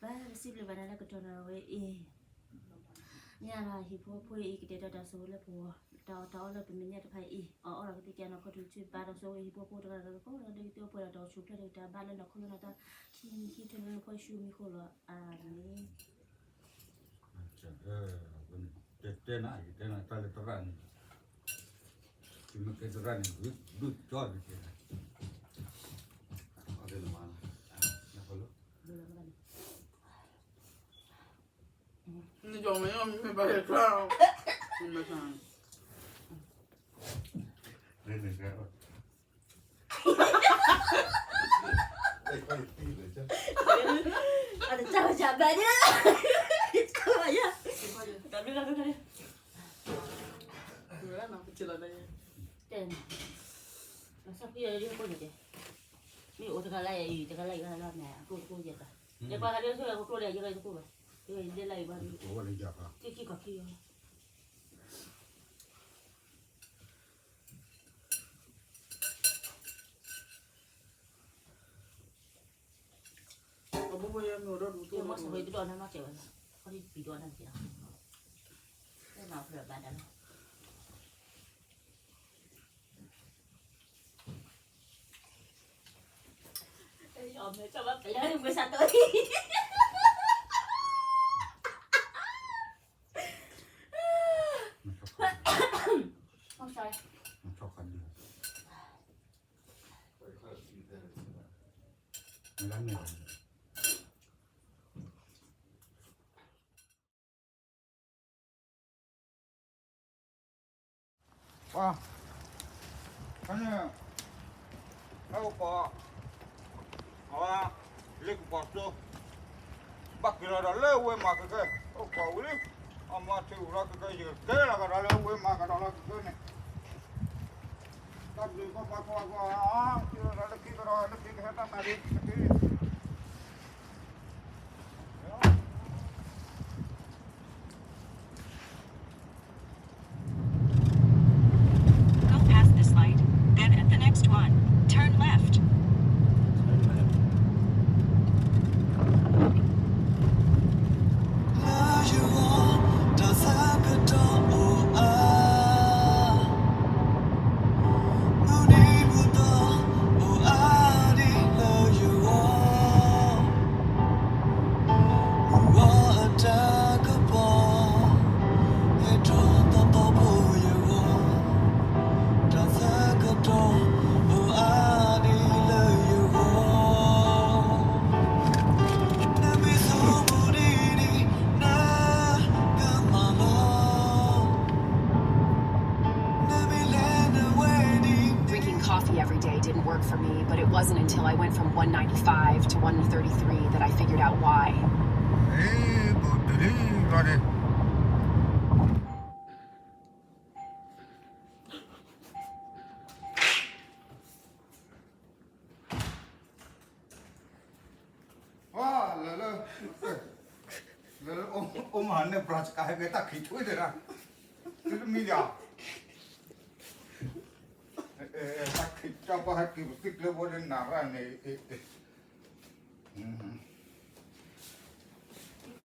ဘၣ်စံးဘျုးဘၣ်နၤလၢကတီၢ်နၢ်ဝဲအံၤ, ညါလီၤဟံၣ်ဖိဃီဖိအံၤ ကတဲာ်ကတီၤတၢ်ဆိၣ်ဂ့ၤလၢပဂီၢ်, တၢ်အီၣ်တၢ်အီလၢပမဲာ်ညါတဖၣ်အံၤ အီၣ်အီလီၤကသ့ၣ်ကနီၤခီ တုၤဆူဘါတၢ်ဆိၣ်ဂ့ၤဟံၣ်ဖိဃီဖိတဂၤဒီးကိးဂၤဒဲး ကသ့အိၣ်ပှဲၤဒီးတၢ်အိၣ်ဆူၣ်အိၣ်ချ့တက့ၢ် တၢ်ဘါလၢနီၢ်ခိလၢနီၢ်သး ခံမံၤခံထၢလၢနဖိယ့ၣ်ၡူးမံၤဃိလီၤ. အၤမ့ၣ်. တဲနၤ ယတဲနၤတၢ်လၢသရၣ်န့ၣ်, ယမ့ၢ်ကဲသရၣ်န့ၣ် ဒုးကၠီတက့ၢ်. နယီၤမ့ၢ်မ့ၢ်ဘၣ်ယကျါ, နမ့ၢ်ဆါ, အတၢ်ကဘၣ်န့ၣ်, တၢ်ဘျုးလီၤ, တဲနၤ, မၤစၢ်ဖံးအီၤလၢယကိၣ်န့ၣ်တဲ, မ့ၢ်အိၣ်တဂၤလၢအံၤ တဂၤလၢအံၤလၢမဲာ် အကိၣ်တကိၣ်ယဲၢ်ဘၣ်, ယပှၤဂၤလၢဆိၣ်ဂ့ၤကကျိၣ်ဒီး ယဂဲၤတကိၣ်ဘၣ်, ယဂဲၤယလဲၤလၢအံၤဘၣ်, က့ၤက့ၤကီၢ်ခံအီၤ အဘိဘိယဲမ့ၢ်အိၣ်ဒီးဒူၣ်တိၢ် မ့ၢ်စၢ်ဝဲတဒိးနၤနီၢ်ကဲဝဲ, ခီဒံပံၤဒိးနၤကဲ, တဲနၤဖဲဘၣ်ဒၣ်လီၤ, အမဲာ်ကၠီဘၣ်ပျဲဝဲစၢ်တိၢ်, မ့ၢ်စၢ်, မ့ၢ်လၢန့ၣ် ပှၤ, ဖဲန့ၣ်, ဟဲအိၣ်ပှၤ, အဝဲ, လ့ကပှၤစိ, ဘၣ်က့ၤလီၤဒီးလၢဝဲမၤကကဲ, အိၣ်ပှၤဝံၤလံ, အမၤထံဝံၤလီၤကကဲ ယကကဲလီၤကဒီးလၢဝဲမၤကဒီးလီၤကကဲန့ၣ်, တၢ်ဘျုးပှၤပှၤပှၤပှၤ, လၢခံကဒီးလၢခံကဟဲတၢ်မၤဒံးတက့ၢ်. Go past this light, then at the next one, turn left. နမ့ၢ်ဆိမိၣ်န့ၣ်န့ၣ် နကမၤလီၤ. Drinking coffee every day didn't work for me, but it wasn't until I went from one ninety-five to one thirty-three that I figured out why. အ့ ဘူးတရံးဘျီန့ၣ် လၢလၢ လၢလၢ အိၣ်မၤန့ၢ် brush ကဟဲက့ၤတၢ်ခံးထွံၣ်တရၣ် သုတမံၤယၤ တၢ်ပှၤဟဲက့ၤပသံကျဲဘိဒီးနၤရၣ်န့ၣ်